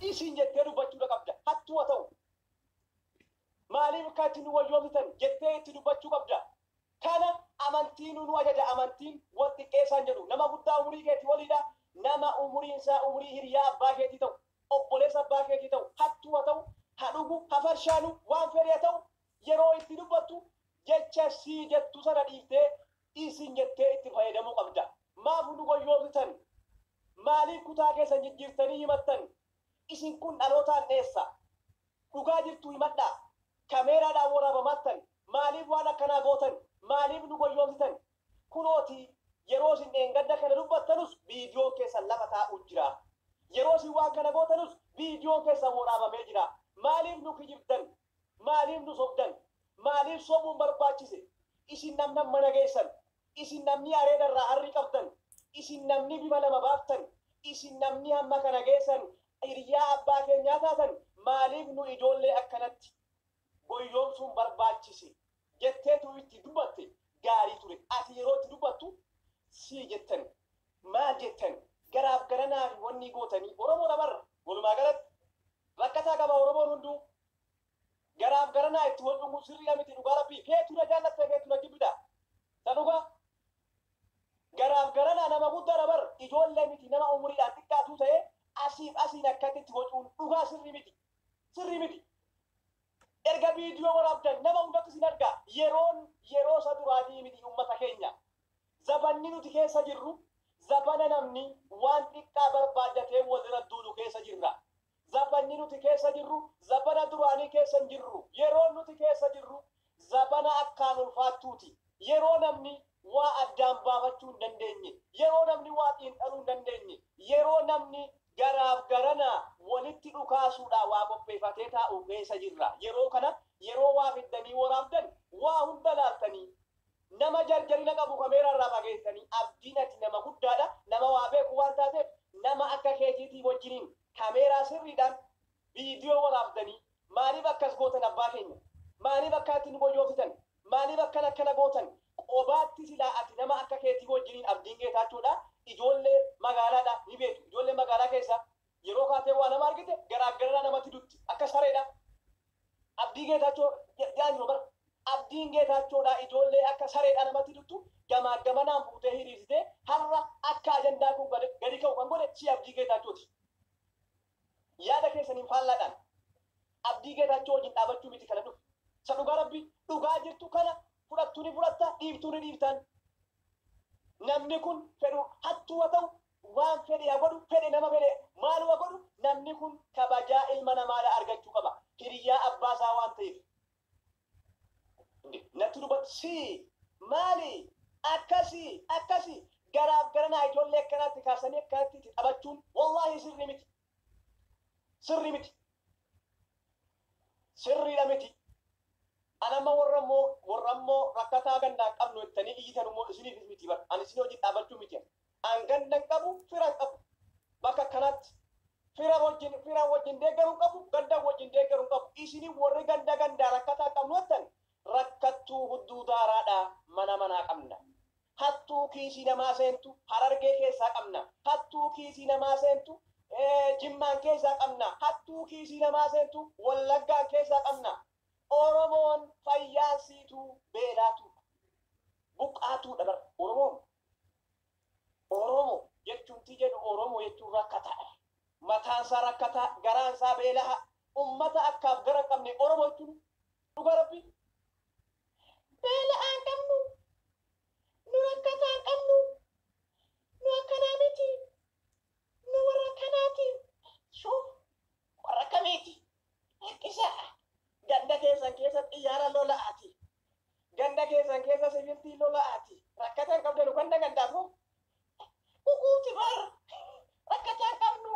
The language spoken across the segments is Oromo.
Isin jettee dubbachuudha qabda. Hattuu haa ta'u. Maaliif akka itti nu wayyoomsitan jettee itti dubbachuu qabda. Kana amantiin nu ajaja. Amantiin wal xiqqeessaan jedhu nama guddaa umurii keetii oliidha. Nama umuriin isaa umurii hiriyaa abbaa keetii ta'u, obboleessa abbaa keetii ta'u, hattuu haa ta'u, ha dhugu, ha farshaanu, waan fedhe haa ta'u, yeroo itti dubbattu jecha sii jettu sana dhiiftee isin jettee itti fayyadamuu qabda. Maaf nu goyyoomsitan? Maaliif kutaa keessan jijjiirtanii himattan? Isin kun dhalootaan dheessa. Dhugaa jirtu himadhaa. Kameeraadhaan waraabamattan. Maaliif waan akkanaa gootan? Maaliif nu goyyoomsitan? Kunooti yeroo isin dheengadda kana dubbattanus viidiyoon keessan lafa taa'u jira. Yeroo isin waan kana gootanus viidiyoon keessan waraabamee jira. Maaliif nu kijibdan? Maaliif nu sobdan? Maaliif sobuun barbaachise? Isin namna mana geessan. Isin namni areeda irraa harrii qabdan. Isin namni bifa lama baaftan. Isin namni hamma kana geessan, hiriyaa abbaa keenyaa taatan, maaliif nu ijoollee akkanatti goyyoomsuun barbaachise jetteetu itti dubbatte gaarii ture. Ati yeroo itti dubbattu sii jettan, maal jettan, garaaf garanaa fi wanni gootanii Oromoo dabarra. Walumaa galatti rakkataa qaba Oromoon hunduu. Garaaf garanaa itti wal dhungu sirriidha miti, dhugaa Rabbii. Feetu na jaallatte, feetu na jibbita. Ta dhugaa. Garaaf garanaa nama guddaa dabar, ijoollee miti, nama umuriidhaan xiqqaatuu ta'ee asiif asiin akkatti itti wacuun dhugaa sirrii miti. Sirrii miti. Erga viidiyoo waraabdan nama hundatti isin argaa. Yeroon yeroo isa duraatii miti, uummata keenya. Zabanni nuti keessa jirru zabana namni waan xiqqaa barbaaddatee walirra duulu keessa jirra. Zabanni nuti keessa jirru zabana duraanii keessa hin jirru. Yeroon nuti keessa jirru zabana akkaan ulfaattuuti. Yeroo namni waa addaan baafachuu hin dandeenye, yeroo namni waa xiinxaluu hin dandeenye, yeroo namni garaaf garanaa walitti dhukaasuudhaa waa qopheeffatee taa'u keessa jirra. Yeroo kana yeroo waa fiddanii waraabdan waa hunda laaltanii, nama jarjarina qabu kameeraa irraa fageessanii, Abdiin ati nama guddaadha, nama waa beeku waan taateef, nama akka keetiitii wajjiniin kameeraa sirriidhaan viidiyoo waraabdanii maaliif akkas gootan abbaa keenya? Maaliif akkanatti nu goyyoofsitan? Maaliif akkana akkana gootan? Qobaatti silaa ati nama akka keetii wajjiniin, Abdiin Geetaachoodha, ijoollee magaalaadha ni beektu. Ijoollee magaalaa keessa yeroo kaatee waa nama argite garaa garanaa namatti dutti akka sareedha. Abdii Geetaachoo jedhaan jiru bara. Abdiin Geetaachoodha, ijoollee akka sareedha namatti duttu gamaa gamanaan fuutee hiriirsitee har'a akka ajandaa kun gadi ka'u kan godhe si Abdii Geetaachooti. Yaada keessaniin faallaadhaan Abdii Geetaachoo wajjin dhaabachuu miti kana dhufe. Isa dhugaa Rabbii, dhugaa jirtu kana fudhattuu ni fudhatta, dhiiftuu ni dhiiftan. Namni kun fedhu hattuu haa ta'u, waan fedhe haa godhu, fedhe nama fedhe maal haa godhu, namni kun kabajaa ilma namaadha argachuu qaba. Hiriyaa abbaa isaa waan ta'eef. Natti dubbatu si maali akkasii akkasii garaaf garanaa ijoollee akkanaatti kaasanii akkanatti itti taphachuun wallaahi sirrii miti. Sirrii miti. Sirriidha miti. Anamma warra immoo rakkataa gandaan qabnu jettanii iyyitan immoo isiniifis miti bar. Ani isin hojii dhaabachuu miti. An ganda hin qabu, fira hin qabu. Bakka akkanaatti fira wajjin deeggaruu hin qabu, ganda wajjin deeggaruu hin qabu. Isinin warri ganda gandaa rakkataa qabnu jettan, rakkattuu hudduu daaraadha mana manaa qabna. Hattuu kiisii namaa seentu Harargee keessaa qabna. Hattuu kiisii namaa seentu Jimmaan keessaa qabna. Hattuu kiisii namaa seentu Wallaggaan keessaa qabna. Oromoon fayyaan siituu beelaatu buqqaatuudha bara Oromoon. Oromo jechuun ti jedhu, Oromo jechuun rakkataadha. Mataan isaa rakkataa, garaan isaa beelaha. Ummata akkaaf gara hin qabne Oromo jechuun, dhugaa Rabbii. Beela'aan qabnu, nu rakkataan qabnu, nu akkanaa miti, nu warra akkanaati. Shuuf, warra akkamiiti? Rakkisaa. Ganda keessan keessa xiyyaara lola'aati. Ganda keessan keessa sibiltii lola'aati. Rakkataan qabdanu ganda gandaafu. Kukuuti bar. Rakkataan qabnu.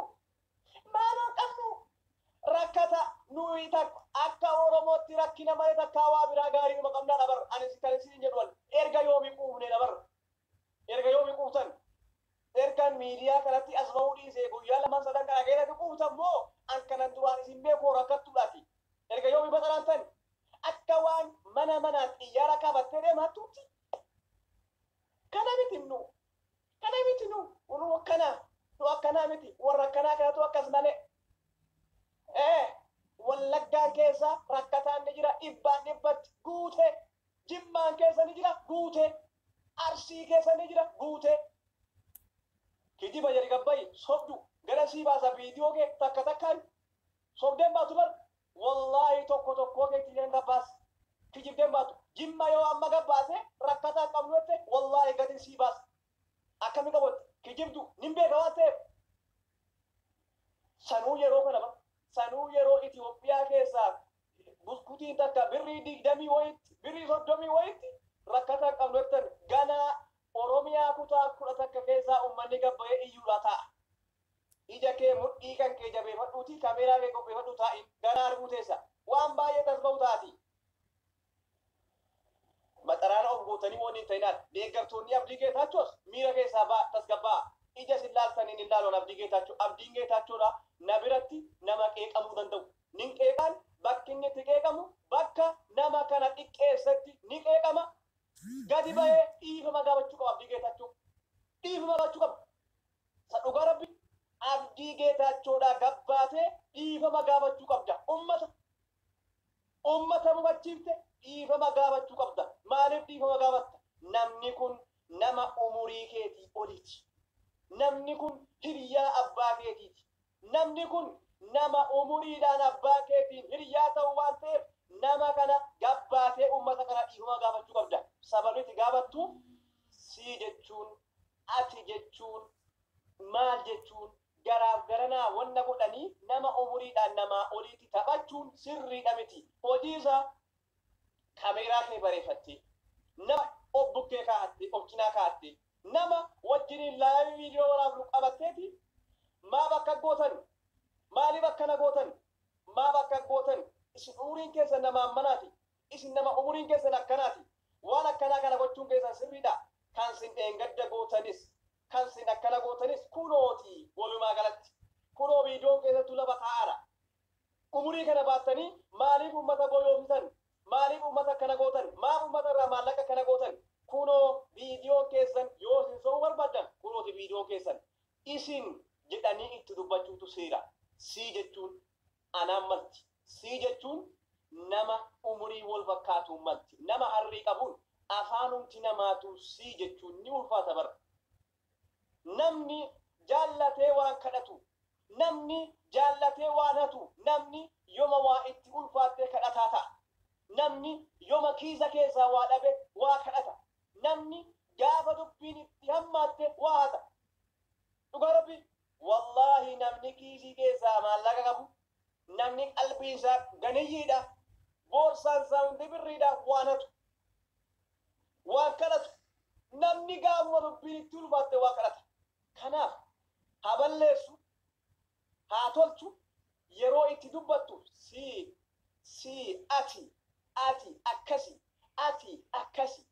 Maaloo qabnu. Rakkata nuyi takka akka Oromootti rakkina malee takkaa waa biraa gaarii numa qabnaa dabar. Ani kan isin jedhu erga yoomii quufne dabar. Erga yoomii quuftan? Ergan miidiyaa kanatti as bahuu dhiisee guyyaa lamaan sadan kana keessatti quuftan moo an kanan duraan isin beeku rakkattuudhaati? Erga yoomii baxalaantan? Akka waan mana manaan xiyyaara kaafattee deemattuutti. Kana miti nu. Kana miti nu. Nu akkanaa. Nu akkanaa miti. Warra akkanaa kanatu akkas malee. Guutee. Jimmaan keessa ni jira. Guutee. Arsii keessa ni jira. Guutee. Kijiba jedhi gabbayi sobdu gara sii baasa viidiyoo kee takka takkaan sobdeen baatu bar wallaahi tokko tokkoo keetti illee gabbaas kijibdeen baatu. Jimma yoo amma gabbaase rakkataa qabnu jette wallaahi gadi sii baasa. Akkami qabatte kijibdu nin beeka waan ta'eef. Sanuu yeroo kana bar sanuu yeroo Itoophiyaa keessaa buskutiin takka birrii 20 wayitti birrii 30 wayitti rakkataa qabnu jettan ganaa Oromiyaa kutaa 11 keessaa ummanni gabbayee iyyuudhaa taa'a. Ija kee mudhii kan kee jabeeffadhuutii kameeraa kee qopheeffadhuu taa'i ganaa arguu teessa. Waan baay'ee tasba'u taati. Maxaraana of gootanii waan hin ta'inaat. Deeggartoonni Abdii Geetaachoos miira keessaa ba'a tasgabbaa'a. Ija isin laaltaniin hin laalu an Abdii Geetaachoo. Abdiin Geetaachoodha na biratti nama qeeqamuu danda'u. Nin qeeqaan bakki inni itti qeeqamu bakka nama kana xiqqeessetti ni qeeqama. Gadi bahee dhiifama gaafachuu qaba Abdii Geetaachoo. Dhiifama gaafachuu qaba. Sa dhugaa rabbi Abdii Geetaachoodhaa gabbaatee dhiifama gaafachuu qabda. Ummata ummata mufachiifte dhiifama gaafachuu qabda. Maaliif dhiifama gaafatta? Namni kun nama umurii keetii oliiti. Namni kun hiriyaa abbaa keetiiti. Namni kun nama umuriidhaan abbaa keetiin hiriyaa ta'u waan ta'eef nama kana gabbaatee ummata kana dhiifama gaafachuu qabda. Sababni itti gaafattuuf sii jechuun ati jechuun maal jechuun garaaf garanaa wanna godhanii nama umuriidhaan namaa oliitti taphachuun sirriidha miti. Hojii isaa kameeraa kee bareeffattee nama of bukkee kaa'attee of cinaa kaa'attee nama wajjiniin laayivii viidiyoo waraabdu qabatteeti maaf akka gootan maaliif akkana gootan maaf akka gootan isin umuriin keessan nama ammanaati isin nama umuriin keessan akkanaati waan akkanaa kana gochuun keessan sirriidha kan sin dheengadda gootanis kan sin akkana gootanis kunooti walumaa galatti kunoo viidiyoon keessattuu lafa taa'aadha. Umurii kana baattanii maaliif ummata goyoomsitan? Maaliif ummata akkana gootan? Maaf ummata irraa maallaqa akkana gootan? Kunoo viidiyoon keessan yoo isin sobuu barbaaddan kunooti viidiyoon keessan. Isin jedhanii itti dubbachuutu seera. Sii jechuun anaan malti. Sii jechuun nama umurii wal fakkaatuun malti. Nama harrii qabuun afaanumti namaatuu sii jechuun ni ulfaata bar. Namni jaallatee waan kadhatu, namni jaallatee waan hatu, namni yoma waa itti ulfaatte kadhataa ta'a. Namni yoma kiisa keessaa waa dhabe waa kadhata. Namni gaafa dubbiin itti hammaatte waa hata. Dhugaa Rabbii wallaahi namni kiisii keessaa maallaqa qabu, namni qalbiin isaa ganiyyiidha, boorsaan isaa hundi birriidha waan hatu. Waan kadhatu. Namni gaafuma dubbiin itti ulfaatte waa kadhata. Kanaaf haa balleessu, haa tolchu, yeroo itti dubbattu si, si, ati, ati akkasi, ati akkasi.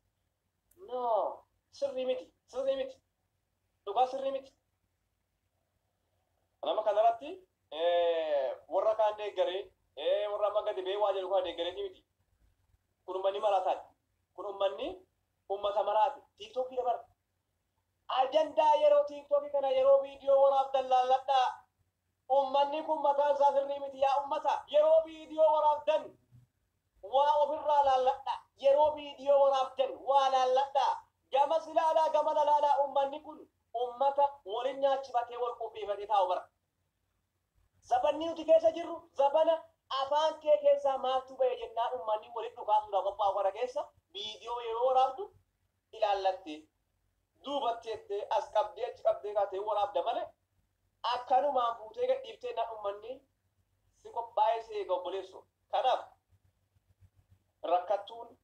No, sirrii miti, sirrii miti. Dhugaa sirrii miti. Nama kanarratti warra kaan deeggaree, warra amma gadi ba'ee waa jedhu kana deeggareetii miti. Kun ummanni maraataadha. Kun ummanni ummata maraate. Tiiktookii dabara. Ajandaa yeroo tiiktookii kana yeroo viidiyoo waraabdan laalladhaa. Ummanni kun mataan isaa sirrii miti yaa ummata. Yeroo viidiyoo waraabdan waa ofirraa laalladhaa. Yeroo viidiyoo waraabdan waa laalladhaa. Gamas ilaalaa gamana laalaa ummanni kun ummata walin nyaachifatee wal qopheeffatee taa'u bara. Zabanni nuti keessa jirru zabana afaan kee keessaa maaltu bahe jennaan ummanni walitti dhukaasuudhaaf qophaa'u kana keessa viidiyoo yeroo waraabdu ilaallattee duubatti jettee as qabdee achi qabdee kaatee waraabda malee akkanumaan fuutee gadhiiftee naan ummanni si qophaa'ee si eega obboleessoo. Kanaaf rakkattuun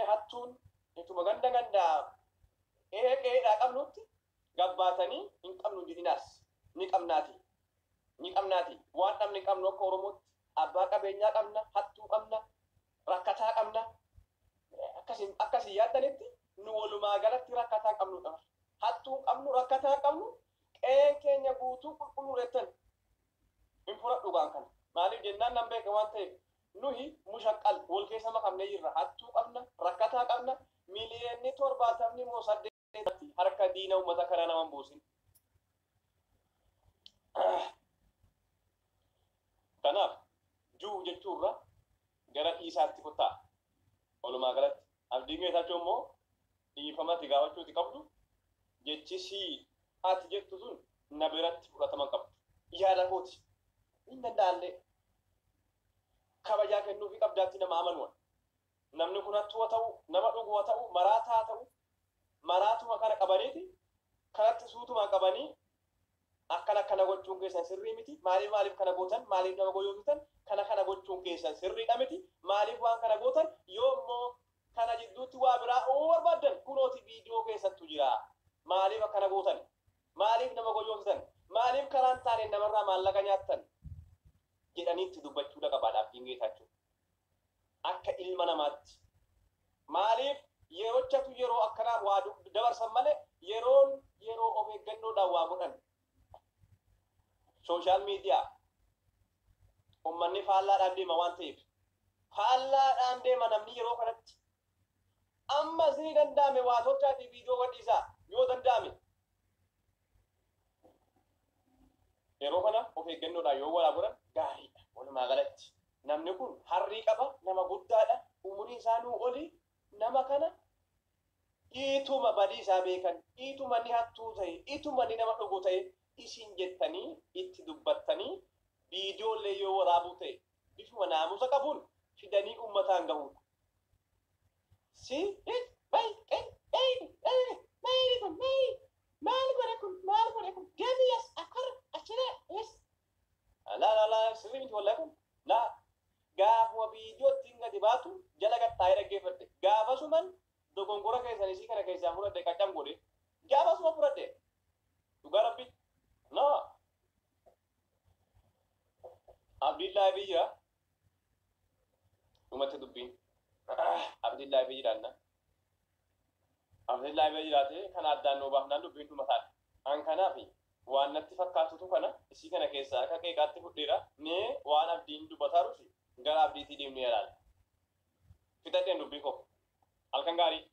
hattuun ituma ganda gandaa qe'ee qe'eedhaa qabnutti gabbaatanii hin qabnu hin jedhinaas ni qabnaati. Ni qabnaati. Waan dhabne hin qabnu akka Oromootti. Abbaa qabeenyaa qabna, hattuu qabna, rakkataa qabna. Akkasiin akkasiin yaaddanitti nu walumaa galatti rakkataa hin qabnu dha. Hattuu hin qabnu, rakkataa hin qabnu, qe'een keenya guutuu qulqulluu jettan. Hin fudhadhu waan kana. Maaliif jennaan nan beeka waan ta'eef. Nuhi mushaqqal wal keessa makamnee jirra. Hattuu qabna, rakkataa qabna, miliyeenni 70 moo 80 harka diina ummata kanaa nama hin buusin. Kanaaf juu jechuurra gara dhiisaatti kottaa. Walumaa galatti Abdiin Geetaachoo immoo dhiifama ati gaafachuuti qabdu, jechi sii ati jettu sun na biratti fudhatama hin qabdu. Yaada kooti. Hin danda'allee. Kabajaa kennuufii qabdaatti nama amanuwan. Namni kun hattuu haa ta'u, nama dhugu haa ta'u, maraataa haa ta'u, maraatuma kana qabaniiti kanatti suutumaan qabanii akkana akkana gochuun keessan sirrii miti, maaliif maaliif kana gootan, maaliif nama goyoomsitan, kana kana gochuun keessan sirriidha miti, maaliif waan kana gootan, yoo immoo kana jidduutti waa biraa uumuu barbaaddan kunooti viidiyoo keessattu jira, maaliif akkana gootan, maaliif nama goyoomsitan, maaliif karaan taaneen namarraa maallaqa nyaattan jedhanii itti dubbachuudha qabaadha Abdiin Geetaachoo. Akka ilma namaatti. Maaliif yerochatu yeroo akkanaan waa dabarsan malee yeroon yeroo of eeggannoodhaan waa godhan. Social media ummanni faallaadhaan deema waan ta'eef. Faallaadhaan deema namni yeroo kanatti. Amma isinii danda'ame waa tolchaatii viidiyoo gadhiisaa yoo danda'ame. Yeroo kana of eeggannoodhaan yoo walaa godhan gaariidha. Walumaa galatti namni kun harrii qaba, nama guddaadha, umuriin isaa nuu oli, nama kana ituma badii isaa beekan, ituma inni hattuu ta'e, ituma inni nama dhugu ta'e isin jettanii itti dubbattanii viidiyoo illee yoo waraabuu ta'e bifuma naamusa qabuun fidanii uummataan gahuudha. Si bay qe ey ey maali kun maali maal godhe kun maal godhe kun deemi as akkar achira es laa laa laa, sirrii miti wallahi kun. Laa, gaafuma viidiyoo ittiin gadi baatu jala gattaa'ee dhaggeeffadhe, gaafasuman dogongora keessan isii kana keessaa fudhadhe, qaccam godhe, gaafasuma fudhadhe, dhugaa rabbi. No, Abdiin live jira, dhumatti dubbiin Abdiin live jiraanna. Abdiin live jiraate kana addaan nuu baafnaan dubbiin dhumataadha. An kanaaf waan natti fakkaatutu kana isii kana keessaa akka qeeqaatti fudheera. Mee waan Abdiin dubbataarusi gara Abdiitii deemnee ilaalla. Fixadheen dubbii koo. Halkan gaarii.